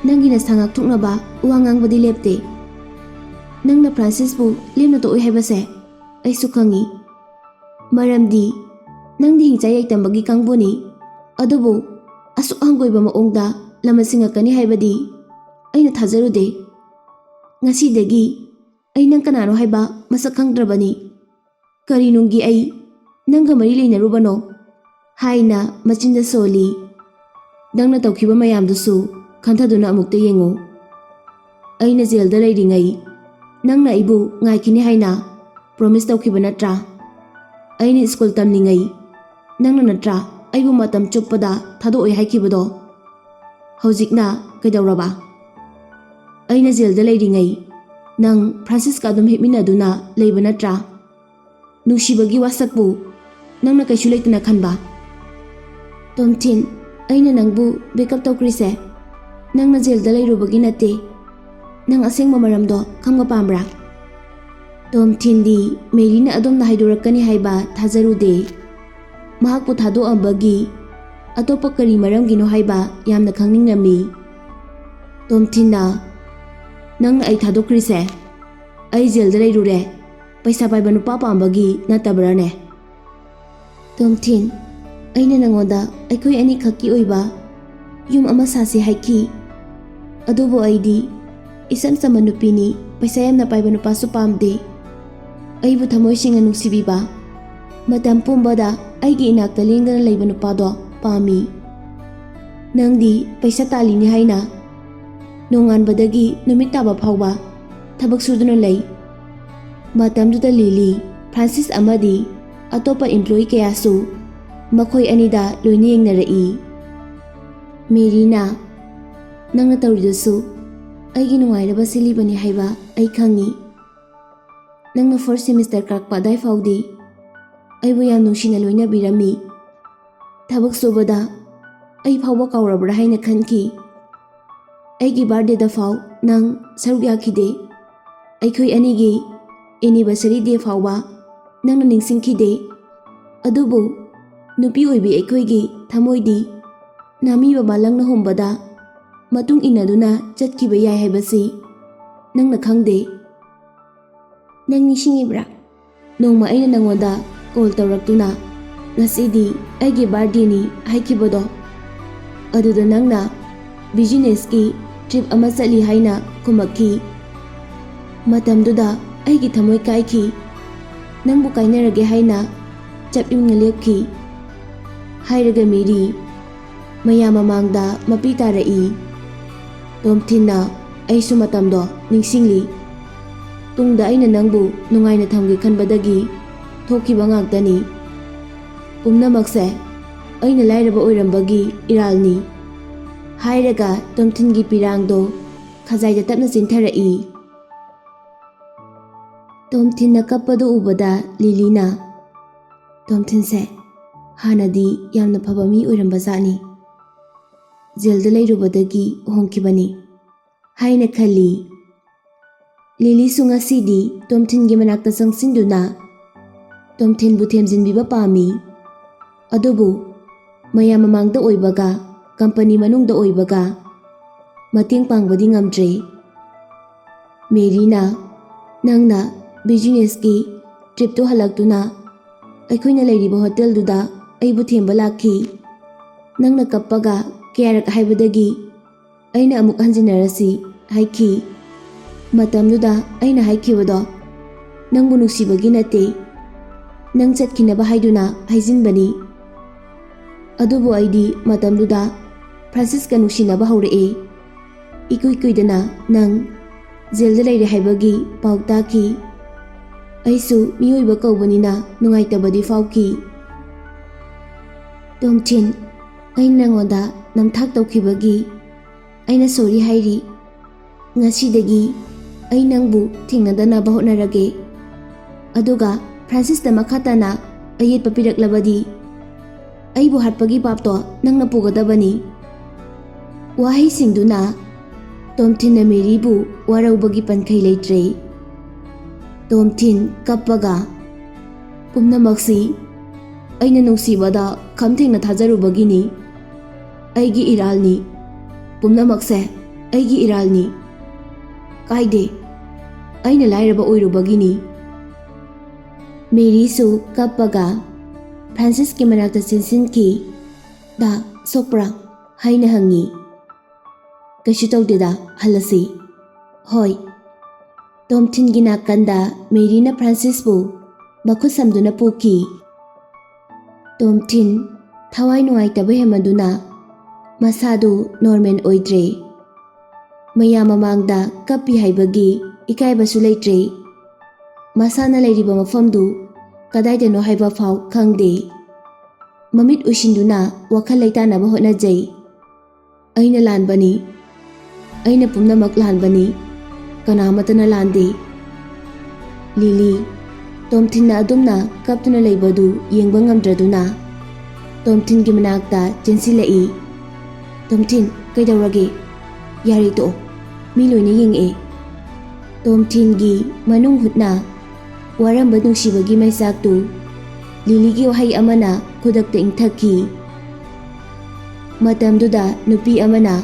"ꯅꯪꯒꯤ ꯅꯁꯥ ꯉꯥꯛꯊꯣꯛꯅꯕ ꯋꯥ ꯉꯥꯡꯕꯗꯤ ꯂꯦꯞꯇꯦ꯫ ꯅꯪꯅ ꯐ꯭ꯔꯥꯟꯁꯤꯁꯄꯨ ꯂꯦꯝꯅ ꯇꯣꯛꯑꯣꯏ ꯍꯥꯏꯕꯁꯦ ꯑꯩꯁꯨ ꯈꯪꯉꯤ꯫ ꯃꯔꯝꯗꯤ ꯅꯪꯗꯤ ꯍꯤꯡꯆꯥꯏ ꯌꯥꯏꯇꯝꯕꯒꯤ ꯀꯥꯡꯕꯨꯅꯤ꯫ ꯑꯗꯨꯕꯨ ꯑꯁꯨꯛ ꯍꯪꯒꯣꯏꯕ ꯃꯑꯣꯡꯗ ꯂꯃꯟ ꯁꯤꯡꯉꯛꯀꯅꯤ ꯍꯥꯏꯕꯗꯤ ꯑꯩꯅ ꯊꯥꯖꯔꯨꯗꯦ꯫ ꯉꯁꯤꯗꯒꯤ ꯑꯩ ꯅꯪ ꯀꯅꯥꯅꯣ ꯍꯥꯏꯕ ꯃꯁꯛ ꯈꯪꯗ꯭ꯔꯕꯅꯤ꯫ ꯀꯔꯤꯅꯨꯡꯒꯤ ꯑꯩ ꯅꯪꯒ ꯃꯔꯤ ꯂꯩꯅꯔꯨꯕꯅꯣ?" ꯍꯥꯏꯅ ꯃꯆꯤꯟꯗ ꯁꯣꯜꯂꯤ꯫ "ꯅꯪꯅ ꯇꯧꯈꯤꯕ ꯃꯌꯥꯝꯗꯨꯁꯨ ꯈꯟꯊꯗꯨꯅ ꯑꯃꯨꯛꯇ ꯌꯦꯡꯉꯨ꯫ ꯑꯩꯅ ꯖꯦꯜꯗ ꯂꯩꯔꯤꯉꯩ ꯅꯪꯅ ꯑꯩꯕꯨ ꯉꯥꯏꯈꯤꯅꯤ ꯍꯥꯏꯅ ꯄ꯭ꯔꯣꯃꯤꯁ ꯇꯧꯈꯤꯕ ꯅꯠꯇ꯭ꯔꯥ? ꯑꯩꯅ ꯁ꯭ꯀꯨꯜ ꯇꯝꯂꯤꯉꯩ ꯅꯪꯅ ꯅꯠꯇ꯭ꯔꯥ ꯑꯩꯕꯨ ꯃꯇꯝ ꯆꯨꯞꯄꯗ ꯊꯥꯗꯣꯛꯑꯣꯏ ꯍꯥꯏꯈꯤꯕꯗꯣ? ꯍꯧꯖꯤꯛꯅ ꯀꯩꯗꯧꯔꯕ? ꯑꯩꯅ ꯖꯦꯜꯗ ꯂꯩꯔꯤꯉꯩ ꯅꯪ ꯐ꯭ꯔꯥꯟꯁꯤꯁꯀ ꯑꯗꯨꯝ ꯍꯤꯞꯃꯤꯟꯅꯗꯨꯅ ꯂꯩꯕ ꯅꯠꯇ꯭ꯔꯥ? ꯅꯨꯡꯁꯤꯕꯒꯤ ꯋꯥꯁꯛꯄꯨ ꯅꯪꯅ ꯀꯩꯁꯨ ꯂꯩꯇꯅ ꯈꯟꯕ?" "ꯇꯣꯝꯊꯤꯟ, ꯑꯩꯅ ꯅꯪꯕꯨ ꯕ꯭ꯔꯦꯛꯑꯞ ꯇꯧꯈ꯭ꯔꯤꯁꯦ ꯅꯪꯅ ꯖꯦꯜꯗ ꯂꯩꯔꯨꯕꯒꯤ ꯅꯠꯇꯦ꯫ ꯅꯪ ꯑꯁꯦꯡꯕ ꯃꯔꯝꯗꯣ ꯈꯪꯕ ꯄꯥꯝꯕ꯭ꯔꯥ?" ꯇꯣꯝꯊꯤꯟꯗꯤ ꯃꯦꯔꯤꯅ ꯑꯗꯣꯝꯅ ꯍꯥꯏꯗꯣꯔꯛꯀꯅꯤ ꯍꯥꯏꯕ ꯊꯥꯖꯔꯨꯗꯦ꯫ ꯃꯍꯥꯛꯄꯨ ꯊꯥꯗꯣꯛꯑꯝꯕꯒꯤ ꯑꯇꯣꯞꯄ ꯀꯔꯤ ꯃꯔꯝꯒꯤꯅꯣ ꯍꯥꯏꯕ ꯌꯥꯝꯅ ꯈꯪꯅꯤꯡꯂꯝꯃꯤ꯫ ꯇꯣꯝꯊꯤꯟꯅ, "ꯅꯪꯅ ꯑꯩ ꯊꯥꯗꯣꯛꯈ꯭ꯔꯤꯁꯦ ꯑꯩ ꯖꯦꯜꯗ ꯂꯩꯔꯨꯔꯦ ꯄꯩꯁꯥ ꯄꯥꯏꯕ ꯅꯨꯄꯥ ꯄꯥꯝꯕꯒꯤ ꯅꯠꯇꯕ꯭ꯔꯥꯅꯦ?" "ꯇꯣꯝꯊꯤꯟ, ꯑꯩꯅ ꯅꯉꯣꯟꯗ ꯑꯩꯈꯣꯏ ꯑꯅꯤꯈꯛꯀꯤ ꯑꯣꯏꯕ ꯌꯨꯝ ꯑꯃ ꯁꯥꯁꯤ ꯍꯥꯏꯈꯤ꯫ ꯑꯗꯨꯕꯨ ꯑꯩꯗꯤ ꯏꯆꯝ ꯆꯝꯕ ꯅꯨꯄꯤꯅꯤ, ꯄꯩꯁꯥ ꯌꯥꯝꯅ ꯄꯥꯏꯕ ꯅꯨꯄꯥꯁꯨ ꯄꯥꯝꯗꯦ꯫ ꯑꯩꯕꯨ ꯊꯃꯣꯏ ꯁꯦꯡꯅ ꯅꯨꯡꯁꯤꯕꯤꯕ, ꯃꯇꯝ ꯄꯨꯝꯕꯗ ꯑꯩꯒꯤ ꯏꯅꯥꯛꯇ ꯂꯦꯡꯗꯅ ꯂꯩꯕ ꯅꯨꯄꯥꯗꯣ ꯄꯥꯝꯃꯤ꯫ ꯅꯪꯗꯤ ꯄꯩꯁꯥ ꯇꯥꯜꯂꯤꯅꯤ ꯍꯥꯏꯅ ꯅꯣꯡꯉꯥꯟꯕꯗꯒꯤ ꯅꯨꯃꯤꯠ ꯇꯥꯕ ꯐꯥꯎꯕ ꯊꯕꯛ ꯁꯨꯗꯨꯅ ꯂꯩ꯫ ꯃꯇꯝꯗꯨꯗ ꯂꯤꯂꯤ, ꯐ꯭ꯔꯥꯟꯁꯤꯁ ꯑꯃꯗꯤ ꯑꯇꯣꯞꯄ ꯏꯝꯄ꯭ꯂꯣꯌꯤ ꯀꯌꯥꯁꯨ ꯃꯈꯣꯏ ꯑꯅꯤꯗ ꯂꯣꯏꯅ ꯌꯦꯡꯅꯔꯛꯏ꯫ ꯃꯦꯔꯤꯅ, ꯅꯪꯅ ꯇꯧꯔꯤꯗꯨꯁꯨ ꯑꯩꯒꯤ ꯅꯨꯡꯉꯥꯏꯅꯕ ꯁꯤꯜꯂꯤꯕꯅꯤ ꯍꯥꯏꯕ ꯑꯩ ꯈꯪꯏ꯫ ꯅꯪꯅ ꯐꯥꯔꯁ ꯁꯦꯃꯤꯁꯇꯔ ꯀꯥꯔꯛꯄ ꯑꯗꯥꯏ ꯐꯥꯎꯗꯤ ꯑꯩꯕꯨ ꯌꯥꯝ ꯅꯨꯡꯁꯤꯅ ꯂꯣꯏꯅꯕꯤꯔꯝꯃꯤ꯫ ꯊꯕꯛ ꯁꯨꯕꯗ ꯑꯩ ꯐꯥꯎꯕ ꯀꯥꯎꯔꯕ꯭ꯔꯥ ꯍꯥꯏꯅ ꯈꯟꯈꯤ꯫ ꯑꯩꯒꯤ ꯕꯥꯔꯗꯦꯗ ꯐꯥꯎ ꯅꯪ ꯁꯔꯨꯛ ꯌꯥꯈꯤꯗꯦ꯫ ꯑꯩꯈꯣꯏ ꯑꯅꯤꯒꯤ ꯑꯦꯅꯤꯚꯔꯁꯔꯤ ꯗꯦ ꯐꯥꯎꯕ ꯅꯪꯅ ꯅꯤꯡꯁꯤꯡꯈꯤꯗꯦ꯫ ꯑꯗꯨꯕꯨ ꯅꯨꯄꯤ ꯑꯣꯏꯕꯤ ꯑꯩꯈꯣꯏꯒꯤ ꯊꯃꯣꯏꯗꯤ ꯅꯥꯃꯤ ꯃꯃꯥ ꯂꯪꯅ ꯍꯨꯝꯕꯗ ꯃꯇꯨꯡ ꯏꯟꯅꯗꯨꯅ ꯆꯠꯈꯤꯕ ꯌꯥꯏ ꯍꯥꯏꯕꯁꯤ ꯅꯪꯅ ꯈꯪꯗꯦ꯫ ꯅꯪ ꯅꯤꯡꯁꯤꯡꯉꯤꯕ꯭ꯔꯥ? ꯅꯣꯡꯃ ꯑꯩꯅ ꯅꯪꯉꯣꯟꯗ ꯀꯣꯜ ꯇꯧꯔꯛꯇꯨꯅ, "ꯉꯁꯤꯗꯤ ꯑꯩꯒꯤ ꯕꯥꯔꯗꯦꯅꯤ" ꯍꯥꯏꯈꯤꯕꯗꯣ꯫ ꯑꯗꯨꯗ ꯅꯪꯅ ꯕꯤꯖꯤꯅꯦꯁꯀꯤ ꯇ꯭ꯔꯤꯞ ꯑꯃ ꯆꯠꯂꯤ ꯍꯥꯏꯅ ꯈꯨꯝꯃꯛꯈꯤ꯫ ꯃꯇꯝꯗꯨꯗ ꯑꯩꯒꯤ ꯊꯃꯣꯏ ꯀꯥꯏꯈꯤ꯫ "ꯅꯪꯕꯨ ꯀꯥꯏꯅꯔꯒꯦ ꯍꯥꯏꯅ ꯆꯞ ꯌꯨꯡꯅ ꯂꯦꯞꯈꯤ" ꯍꯥꯏꯔꯒ ꯃꯦꯔꯤ ꯃꯌꯥꯝ ꯃꯃꯥꯡꯗ ꯃꯄꯤ ꯇꯥꯔꯛꯏ꯫ ꯇꯣꯝꯊꯤꯟꯅ ꯑꯩꯁꯨ ꯃꯇꯝꯗꯣ ꯅꯤꯡꯁꯤꯡꯂꯤ꯫ ꯇꯨꯡꯗ ꯑꯩꯅ ꯅꯪꯕꯨ ꯅꯨꯡꯉꯥꯏꯅ ꯊꯝꯒꯦ ꯈꯟꯕꯗꯒꯤ ꯊꯣꯛꯈꯤꯕ ꯉꯥꯛꯇꯅꯤ꯫ ꯄꯨꯝꯅꯃꯛꯁꯦ ꯑꯩꯅ ꯂꯥꯏꯔꯕ ꯑꯣꯏꯔꯝꯕꯒꯤ ꯏꯔꯥꯜꯅꯤ ꯍꯥꯏꯔꯒ ꯇꯣꯝꯊꯤꯟꯒꯤ ꯄꯤꯔꯥꯡꯗꯣ ꯈꯖꯥꯏꯗ ꯇꯞꯅ ꯆꯤꯟꯊꯔꯛꯏ꯫ ꯇꯣꯝꯊꯤꯟꯅ ꯀꯞꯄꯗꯨ ꯎꯕꯗ ꯂꯤꯂꯤꯅ, "ꯇꯣꯝꯊꯤꯟꯁꯦ ꯍꯥꯟꯅꯗꯤ ꯌꯥꯝꯅ ꯐꯕ ꯃꯤ ꯑꯣꯏꯔꯝꯕꯖꯥꯠꯅꯤ꯫ ꯖꯦꯜꯗ ꯂꯩꯔꯨꯕꯗꯒꯤ ꯍꯣꯡꯈꯤꯕꯅꯤ" ꯍꯥꯏꯅ ꯈꯜꯂꯤ꯫ ꯂꯤꯂꯤꯁꯨ ꯉꯁꯤꯗꯤ ꯇꯣꯝꯊꯤꯟꯒꯤ ꯃꯅꯥꯛꯇ ꯆꯪꯁꯤꯟꯗꯨꯅ ꯇꯣꯝꯊꯤꯟꯕꯨ ꯊꯦꯝꯖꯤꯟꯕꯤꯕ ꯄꯥꯝꯃꯤ꯫ ꯑꯗꯨꯕꯨ ꯃꯌꯥꯝ ꯃꯃꯥꯡꯗ ꯑꯣꯏꯕꯒ ꯀꯝꯄꯅꯤ ꯃꯅꯨꯡꯗ ꯑꯣꯏꯕꯒ ꯃꯇꯦꯡ ꯄꯥꯡꯕꯗꯤ ꯉꯝꯗ꯭ꯔꯦ꯫ ꯃꯦꯔꯤꯅ, "ꯅꯪꯅ ꯕꯤꯖꯤꯅꯦꯁꯀꯤ ꯇ꯭ꯔꯤꯞꯇꯨ ꯍꯜꯂꯛꯇꯨꯅ ꯑꯩꯈꯣꯏꯅ ꯂꯩꯔꯤꯕ ꯍꯣꯇꯦꯜꯗꯨꯗ ꯑꯩꯕꯨ ꯊꯦꯝꯕ ꯂꯥꯛꯈꯤ꯫ ꯅꯪꯅ ꯀꯞꯄꯒ ꯀꯌꯥꯔꯛ ꯍꯥꯏꯕꯗꯒꯤ ꯑꯩꯅ ꯑꯃꯨꯛ ꯍꯟꯖꯤꯟꯅꯔꯁꯤ ꯍꯥꯏꯈꯤ꯫ ꯃꯇꯝꯗꯨꯗ ꯑꯩꯅ ꯍꯥꯏꯈꯤꯕꯗꯣ, ꯅꯪꯕꯨ ꯅꯨꯡꯁꯤꯕꯒꯤ ꯅꯠꯇꯦ, ꯅꯪ ꯆꯠꯈꯤꯅꯕ ꯍꯥꯏꯗꯨꯅ ꯍꯥꯏꯖꯤꯟꯕꯅꯤ꯫ ꯑꯗꯨꯕꯨ ꯑꯩꯗꯤ ꯃꯇꯝꯗꯨꯗ ꯐ꯭ꯔꯥꯟꯁꯤꯁꯀ ꯅꯨꯡꯁꯤꯅꯕ ꯍꯧꯔꯛꯑꯦ꯫ ꯏꯀꯨꯏ ꯀꯨꯏꯗꯅ ꯅꯪ ꯖꯦꯜꯗ ꯂꯩꯔꯦ ꯍꯥꯏꯕꯒꯤ ꯄꯥꯎ ꯇꯥꯈꯤ꯫ ꯑꯩꯁꯨ ꯃꯤꯑꯣꯏꯕ ꯀꯧꯕꯅꯤꯅ ꯅꯨꯡꯉꯥꯏꯇꯕꯗꯤ ꯐꯥꯎꯈꯤ꯫ ꯇꯣꯝꯊꯤꯟ, ꯑꯩ ꯅꯉꯣꯟꯗ ꯅꯝꯊꯥꯛ ꯇꯧꯈꯤꯕꯒꯤ ꯑꯩꯅ ꯁꯣꯔꯤ ꯍꯥꯏꯔꯤ꯫ ꯉꯁꯤꯗꯒꯤ ꯑꯩ ꯅꯪꯕꯨ ꯊꯦꯡꯅꯗꯅꯕ ꯍꯣꯠꯅꯔꯒꯦ꯫ ꯑꯗꯨꯒ ꯐ꯭ꯔꯥꯟꯁꯤꯁꯇ ꯃꯈꯥ ꯇꯥꯅ ꯑꯌꯦꯠꯄ ꯄꯤꯔꯛꯂꯕꯗꯤ ꯑꯩꯕꯨ ꯍꯥꯠꯄꯒꯤ ꯄꯥꯞꯇꯣ ꯅꯪꯅ ꯄꯨꯒꯗꯕꯅꯤ"꯫ ꯋꯥꯍꯩꯁꯤꯡꯗꯨꯅ ꯇꯣꯝꯊꯤꯟꯅ ꯃꯦꯔꯤꯕꯨ ꯋꯥꯔꯧꯕꯒꯤ ꯄꯟꯈꯩ ꯂꯩꯇ꯭ꯔꯦ꯫ ꯇꯣꯝꯊꯤꯟ ꯀꯞꯄꯒ, "ꯄꯨꯝꯅꯃꯛꯁꯤ ꯑꯩꯅ ꯅꯨꯡꯁꯤꯕꯗ ꯈꯝ ꯊꯦꯡꯅ ꯊꯥꯖꯔꯨꯕꯒꯤꯅꯤ꯫ ꯑꯩꯒꯤ ꯏꯔꯥꯜꯅꯤ꯫ ꯄꯨꯝꯅꯃꯛꯁꯦ ꯑꯩꯒꯤ ꯏꯔꯥꯜꯅꯤ꯫ ꯀꯥꯏꯗꯦ, ꯑꯩꯅ ꯂꯥꯏꯔꯕ ꯑꯣꯏꯔꯨꯕꯒꯤꯅꯤ"꯫ ꯃꯦꯔꯤꯁꯨ ꯀꯞꯄꯒ ꯐ꯭ꯔꯥꯟꯁꯤꯁꯀꯤ ꯃꯅꯥꯛꯇ ꯆꯦꯟꯁꯤꯟꯈꯤ꯫ "ꯗꯥ, ꯁꯣꯛꯄ꯭ꯔꯥ?" ꯍꯥꯏꯅ ꯍꯪꯉꯤ꯫ "ꯀꯩꯁꯨ ꯇꯧꯗꯦꯗ, ꯍꯜꯂꯁꯤ꯫" "ꯍꯣꯏ꯫" ꯇꯣꯝꯊꯤꯟꯒꯤ ꯅꯥꯀꯟꯗ ꯃꯦꯔꯤꯅ ꯐ꯭ꯔꯥꯟꯁꯤꯁꯄꯨ ꯃꯈꯨꯠ ꯁꯝꯗꯨꯅ ꯄꯨꯈꯤ꯫ ꯇꯣꯝꯊꯤꯟ ꯊꯋꯥꯏ ꯅꯨꯡꯉꯥꯏꯇꯕ ꯍꯦꯟꯃꯟꯗꯨꯅ ꯃꯁꯥꯗꯨ ꯅꯣꯔꯃꯦꯜ ꯑꯣꯏꯗ꯭ꯔꯦ꯫ ꯃꯌꯥꯝ ꯃꯃꯥꯡꯗ ꯀꯞꯄꯤ ꯍꯥꯏꯕꯒꯤ ꯏꯀꯥꯏꯕꯁꯨ ꯂꯩꯇ꯭ꯔꯦ꯫ ꯃꯁꯥꯅ ꯂꯩꯔꯤꯕ ꯃꯐꯝꯗꯨ ꯀꯗꯥꯏꯗꯅꯣ ꯍꯥꯏꯕ ꯐꯥꯎ ꯈꯪꯗꯦ꯫ ꯃꯃꯤꯠ ꯎꯏꯁꯤꯟꯗꯨꯅ ꯋꯥꯈꯜ ꯂꯩꯇꯥꯅꯕ ꯍꯣꯠꯅꯖꯩ꯫ "ꯑꯩꯅ ꯂꯥꯟꯕꯅꯤ꯫ ꯑꯩꯅ ꯄꯨꯝꯅꯃꯛ ꯂꯥꯟꯕꯅꯤ꯫ ꯀꯅꯥꯃꯠꯇꯅ ꯂꯥꯟꯗꯦ꯫" ꯂꯤꯂꯤ, ꯇꯣꯝꯊꯤꯟꯅ ꯑꯗꯨꯝꯅ ꯀꯞꯇꯨꯅ ꯂꯩꯕꯗꯨ ꯌꯦꯡꯕ ꯉꯝꯗ꯭ꯔꯗꯨꯅ ꯇꯣꯝꯊꯤꯟꯒꯤ ꯃꯅꯥꯛꯇ ꯆꯦꯟꯁꯤꯜꯂꯛꯏ꯫ "ꯇꯣꯝꯊꯤꯟ, ꯀꯩꯗꯧꯔꯒꯦ? ꯌꯥꯔꯦ, ꯇꯣꯛꯑꯣ꯫ ꯃꯤ ꯂꯣꯏꯅ ꯌꯦꯡꯉꯛꯑꯦ꯫" ꯇꯣꯝꯊꯤꯟꯒꯤ ꯃꯅꯨꯡ ꯍꯨꯠꯅ ꯋꯥꯔꯝꯕ ꯅꯨꯡꯁꯤꯕꯒꯤ ꯃꯩꯆꯥꯛꯇꯨ ꯂꯤꯂꯤꯒꯤ ꯋꯥꯍꯩ ꯑꯃꯅ ꯈꯨꯗꯛꯇ ꯏꯪꯊꯈꯤ꯫ ꯃꯇꯝꯗꯨꯗ ꯅꯨꯄꯤ ꯑꯃꯅ,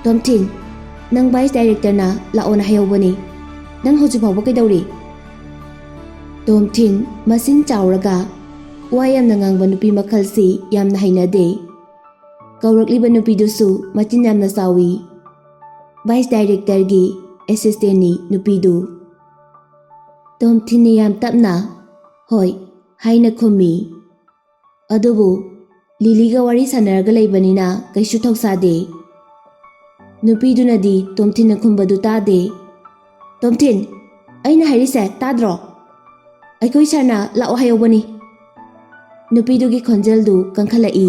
"ꯇꯣꯝꯊꯤꯟ, ꯅꯪ ꯚꯥꯏꯁ ꯗꯥꯏꯔꯦꯛꯇꯔꯅ ꯂꯥꯛꯑꯣꯅ ꯍꯥꯏꯍꯧꯕꯅꯤ꯫ ꯅꯪ ꯍꯧꯖꯤꯛ ꯐꯥꯎꯕ ꯀꯩꯗꯧꯔꯤ?" ꯇꯣꯝꯊꯤꯟ ꯃꯆꯤꯟ ꯆꯥꯎꯔꯒ ꯋꯥ ꯌꯥꯝꯅ ꯉꯥꯡꯕ ꯅꯨꯄꯤ ꯃꯈꯜꯁꯤ ꯌꯥꯝꯅ ꯍꯩꯅꯗꯦ꯫ ꯀꯧꯔꯛꯂꯤꯕ ꯅꯨꯄꯤꯗꯨꯁꯨ ꯃꯆꯤꯟ ꯌꯥꯝꯅ ꯆꯥꯎꯏ꯫ ꯚꯥꯏꯁ ꯗꯥꯏꯔꯦꯛꯇꯔꯒꯤ ꯑꯦꯁꯤꯁꯇꯦꯟꯅꯤ ꯅꯨꯄꯤꯗꯨ꯫ ꯇꯣꯝꯊꯤꯟꯅ ꯌꯥꯝ ꯇꯞꯅ, "ꯍꯣꯏ," ꯍꯥꯏꯅ ꯈꯨꯝꯃꯤ꯫ ꯑꯗꯨꯕꯨ ꯂꯤꯂꯤꯒ ꯋꯥꯔꯤ ꯁꯥꯟꯅꯔꯒ ꯂꯩꯕꯅꯤꯅ ꯀꯩꯁꯨ ꯊꯧꯁꯥꯗꯦ꯫ ꯅꯨꯄꯤꯗꯨꯅꯗꯤ ꯇꯣꯝꯊꯤꯟꯅ ꯈꯨꯝꯕꯗꯨ ꯇꯥꯗꯦ꯫ "ꯇꯣꯝꯊꯤꯟ, ꯑꯩꯅ ꯍꯥꯏꯔꯤꯁꯦ ꯇꯥꯗ꯭ꯔꯣ? ꯑꯩꯈꯣꯏ ꯁꯥꯔꯅ ꯂꯥꯛꯑꯣ ꯍꯥꯏꯍꯧꯕꯅꯤ꯫" ꯅꯨꯄꯤꯗꯨꯒꯤ ꯈꯣꯟꯖꯦꯜꯗꯨ ꯀꯟꯈꯠꯂꯛꯏ꯫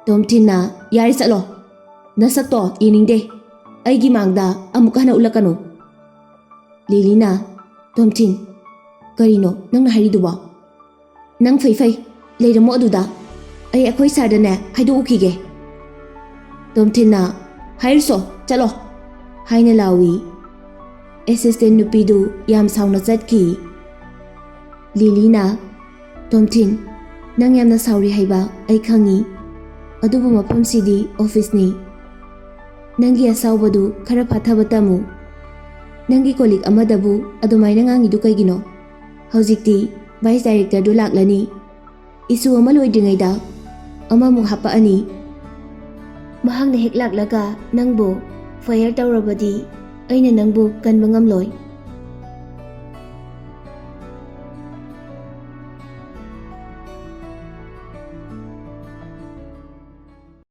ꯇꯣꯝꯊꯤꯟꯅ, "ꯌꯥꯔꯦ, ꯆꯠꯂꯣ꯫ ꯅꯁꯛꯇꯣ ꯌꯦꯡꯅꯤꯡꯗꯦ꯫ ꯑꯩꯒꯤ ꯃꯥꯡꯗ ꯑꯃꯨꯛ ꯍꯟꯅ ꯎꯠꯂꯛꯀꯅꯨ꯫" ꯂꯤꯂꯤꯅ, "ꯇꯣꯝꯊꯤꯟ, ꯀꯔꯤꯅꯣ ꯅꯪꯅ ꯍꯥꯏꯔꯤꯗꯨꯕꯣ? ꯅꯪ ꯐꯩ ꯐꯩ, ꯂꯩꯔꯝꯃꯣ ꯑꯗꯨꯗ꯫ ꯑꯩ ꯑꯩꯈꯣꯏ ꯁꯥꯔꯗꯅꯦ ꯍꯥꯏꯗꯣꯛꯎꯈꯤꯒꯦ꯫" ꯇꯣꯝꯊꯤꯟꯅ, "ꯍꯥꯏꯔꯨꯁꯣ, ꯆꯠꯂꯣ," ꯍꯥꯏꯅ ꯂꯥꯎꯏ꯫ ꯑꯦꯁꯤꯁꯇꯦꯟ ꯅꯨꯄꯤꯗꯨ ꯌꯥꯝ ꯁꯥꯎꯅ ꯆꯠꯈꯤ꯫ ꯂꯤꯂꯤꯅ, "ꯇꯣꯝꯊꯤꯟ, ꯅꯪ ꯌꯥꯝꯅ ꯁꯥꯎꯔꯤ ꯍꯥꯏꯕ ꯑꯩ ꯈꯪꯏ, ꯑꯗꯨꯕꯨ ꯃꯐꯝꯁꯤꯗꯤ ꯑꯣꯐꯤꯁꯅꯤ꯫ ꯅꯪꯒꯤ ꯑꯁꯥꯎꯕꯗꯨ ꯈꯔ ꯐꯥꯊꯕ ꯇꯝꯃꯨ꯫ ꯅꯪꯒꯤ ꯀꯣꯂꯤꯛ ꯑꯃꯗꯕꯨ ꯑꯗꯨꯃꯥꯏꯅ ꯉꯥꯡꯉꯤꯗꯨ ꯀꯩꯒꯤꯅꯣ? ꯍꯧꯖꯤꯛꯇꯤ ꯚꯥꯏꯁ ꯗꯥꯏꯔꯦꯛꯇꯔꯗꯨ ꯂꯥꯛꯂꯅꯤ꯫ ꯏꯁꯨ ꯑꯃ ꯂꯣꯏꯗ꯭ꯔꯤꯉꯩꯗ ꯑꯃꯃꯨꯛ ꯍꯥꯄꯛꯑꯅꯤ꯫ ꯃꯍꯥꯛꯅ ꯍꯦꯛ ꯂꯥꯛꯂꯒ ꯅꯪꯕꯨ fire ꯇꯧꯔꯕꯗꯤ ꯑꯩꯅ ꯅꯪꯕꯨ ꯀꯟꯕ ꯉꯝꯂꯣꯏ꯫